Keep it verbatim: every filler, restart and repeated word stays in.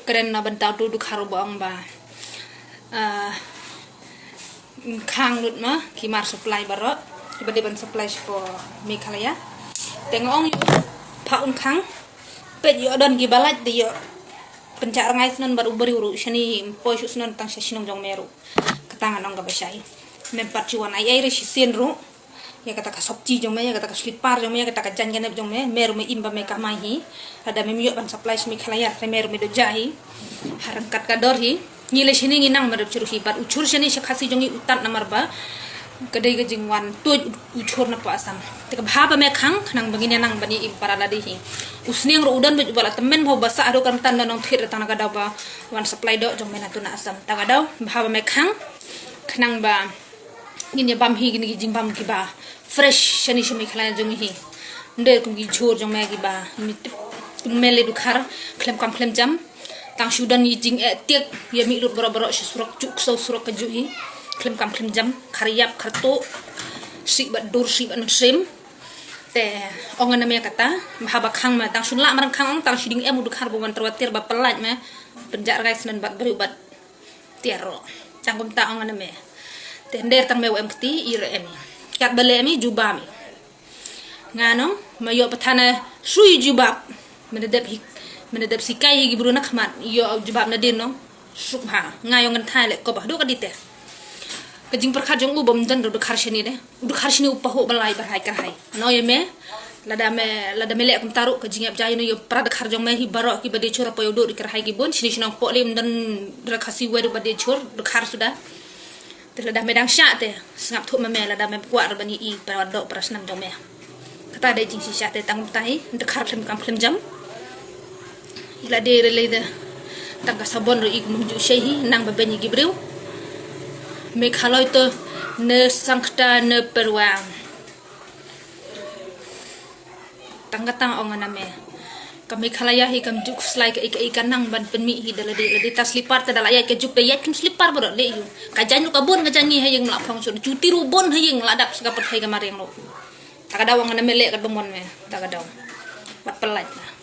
Kren na bynta u Dkhar ba ong ba, ah, khang lut ma ki mar supply baroh kiba dei ban supply sha Meghalaya. Te nga ong ïa u, pha un khang, peit ïoh don kiba lait de ïoh pynjah rngai snon bad u briew ruh shane, ym poi shuh snon tang sha shnong jong me ruh. Kata nga ong kaba shai. Mem pat shu wan ai ei re shisien ruh ïa kata ka sopti jong me, ïa kata ka slipar jong me, ïa kata ka jaiñ ka nep jong me, me ruh me im ba me kamai hi. Lada mem ïoh ban supply sha Meghalaya te me ruh me doh jah hi ha ryngkat ka dor hi. Ngi lei shane ngi nang mardep chur hi, bad u chur shane sha Khasi jong ngi u tad namar ba ka dei ka jingwan tuid u chur na poh Assam. Te ka bha ba me khang khnang ba ngin ïa nang ban ïa im para lade hi. U sniang ruh u don bad u ba la tymmen bha u ba sah ruh kam tan da nongthied re tang na ka daw ba wan supply doh jong me na tu na Assam. Ta ka daw bha ba me khang khnang ba ngin ïa bam hi kine ki jingbam kiba fresh shane sha Meghalaya jong ngi hi. Ym dei kum ki jhur jong me kiba, me tip, kum me lei Dkhar khlem kam khlem jam. Tang shu don ïa jingeh tiek, ïa mih lut baroh baroh sha surok, juk sha surok ka juh hi. Khlem kam khlem jam, khar ïap khar tuh, sih bad dur sih bad mynsiem. Te ong nga na me kata, bha ba khang me, tang shu lah marang khang ong, tang shu ding em u Dkhar ba wan tyrwa tiar ba pyllait me, pynjah rngai snon bad briew bad tiar ruh. Tang kumta ong nga na me. Te hynrei tang me wa em kti, i re em i. Katba leh em i, jubab i. Nga nong, ma ïoh pathan na shu ïa jubab. Mynta dep hi, mynta dep sikai hi ki briew na khmat, ïoh jubab na dien nong. Suk bha, nga ïoh ngan thai leh ko ba, haduh ka dite. Ka jingpyrkhat jong u bym don ruh Dkhar shane de. U Dkhar shane u pahuh ba lai ba rai ka rai. Nong ïa me, lada me, lada me leh kumta ruh ka jingïap jai nong ïa para Dkhar jong me hi baroh kiba dei chur hapoh ïa u duk dei ka rai ki bun, shane shnong poh lei ym don re Khasi wei ruh ba dei chur, Dkhar suda. Te lada me dang shah te, sngap thuh ma me lada me kwah re ban ïa i para doh para snam jong me. Kata dei jingshisha te tang kumta hi, Dkhar khlem kam khlem jam. I la dei re lei de, tang ka sabon ruh i kum ju shei hi, nang ba beiñ ïa ki briew. Meghalaya to, ne sangkta ne perwa. Tang kata ong nga na me. Ka Meghalaya hi kam ju khuslai kaei kaei, ka nang ban pynmih hi da lade, lade ta slipar te da la ïaid ka juk da ïaid kham slipar baroh leh ïa u. Ka jaiñ ruh ka bun ka jaiñ ngi ha ïing la phong shuh, juti ruh bun ha ïing la dap sa ka pyrthei ka mariang ruh. Ta ka daw ong nga na me leh katba mon me, ta ka daw. Wat pyllait na.